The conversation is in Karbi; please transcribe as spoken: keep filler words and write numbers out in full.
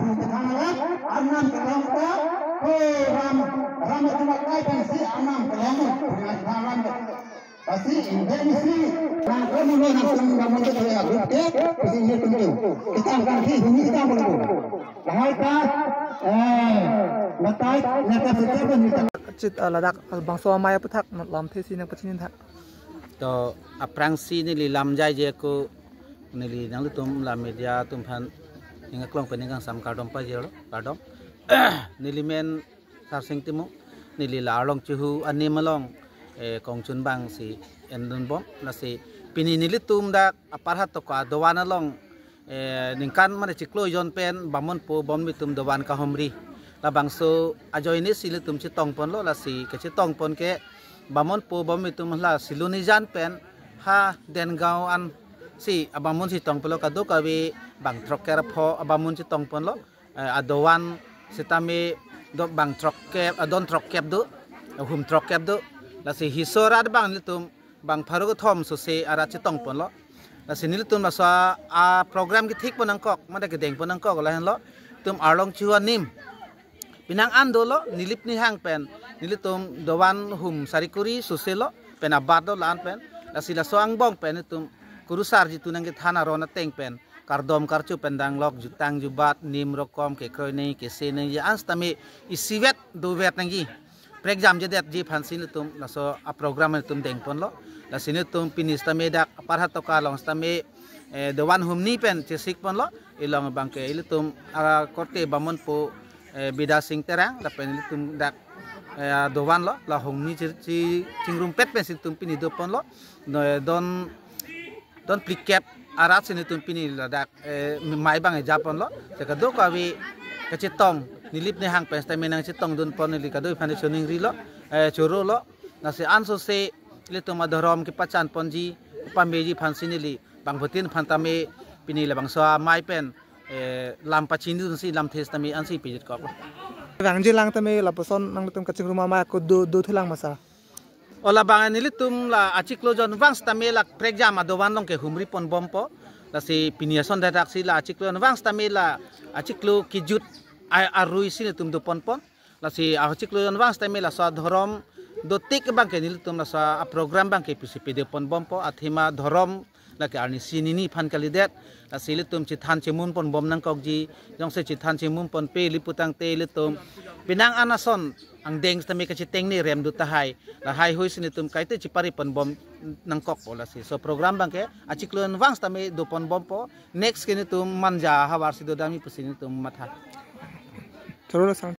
Arnam kelong ta, ko Ram, Ram Tumakai pensi arnam kelong, Ram. Pasi indeksi, nangko mulo nangtum kamu tu kaya gupte, pasi ini penting. Kita akan di sini kita perlu. Lahai ka, eh, batai, nyata setiap kita. Chit, ah, ladak, ah, bangso amei aputhak, lamthe si nangpachini thak. To, aphrangsi neli lamjai je ko, neli nanglitum la media atum aphan, ning aklong pen ning kangsam kardom pajirlo, kardom. Neli men Sarsing Timung, neli la Arlong Chihu anim along, eh, kongchun abangsi endun bom, lasi pini nelitum dak Aparhat Toka dovan along, eh, ningkan mane chiklo jon pen bamonpo bamonbi atum dovan kahumri. Labangso ajoine si ilitum chetong ponlo, lasi kachetong pon ke bamonpo bamonbi atum la Silonijan pen ha Dengaon ansi abamon chetong ponlo, kadokave bang throk kerapho abamon chetong ponlo. Eh, adovan sitame do bang throkkep, adon throkkep do, ahum throkkep do. Lasi hiso arat abang nelitum bang pharo kethom sose arat chetong ponlo. Lasi nelitum laso a, a program kethik pon nangkok, mate kedeng pon nangkok lahenlo. Tum Arlong Chihu anim. Penang an dolo, Nilip Nihang pen nelitum dovan hum sari kuri sose lo, pen abat do la-an pen. Lasi laso angbong pen nelitum kurusar jitu nangkethan aron ateng pen kardom karcho pen danglok, jutang jubat, nim rokom kekroi nangji, kese nangji, an sitame isivet dovet nangji, prekjamjedetji aphansi nelitum laso a program nelitum deng ponlo. Lasi nelitum pini sitame dak Aparhat Toka along sitame, eh, dovan humni pen chesik ponlo. Ilong abang ke ilitum, ah, korte bamonpo, eh, Bidya Sing Terang, lapen ilitum dak, eh, dovan lo, la humni chi, chi, chingrumpet pensi nelitum pini do ponlo. No, don don phlikep arat si nelitum pini ladak, eh, mei abang eja ponlo. Te kadokave kachetong, Nilip Nihang pen sitame nangchetongdun pon, neli kadokave aphan choningrilo, eh, chorolo. Lasi ansose ilitum adhorom kepachan ponji, pameji aphansi neli bangphutin aphan tame pini labangso amei pen, eh, lam pachinidunsi lamthe sitame ansi pijit kok. Vangji lang tame lapuson nanglitum kachingrum amei ako do, do thulang masa. O labang nelitum la achiklo jon vang sitame la prekjam adovan along ke humri pon bompo. Lasi pini ason dadak si la achiklo jon vang sitame la achiklo kejut a, arui si nelitum do pon pon. Lasi achiklo jon vang sitame laso adhorom dotik abang ke nelitum laso a program abang ke pisi pede pon bompo. Athema dhorom lake arnisi nini aphan kalidet. Lasi ilitum chethan chemun pon bom nangkokji, jongsi chethan chemun ponpe ili putangte ilitum penang an ason angdeng sitame kacheteng ne rem do tahai. Lahai hui si nelitum kaite chepari pon bom nangkokpo. Lasi so program abang ke achiklo jon vang sitame do pon bompo. Next ke nelitum Manja havar si dodamji pusi nelitum matha. Choro la sang.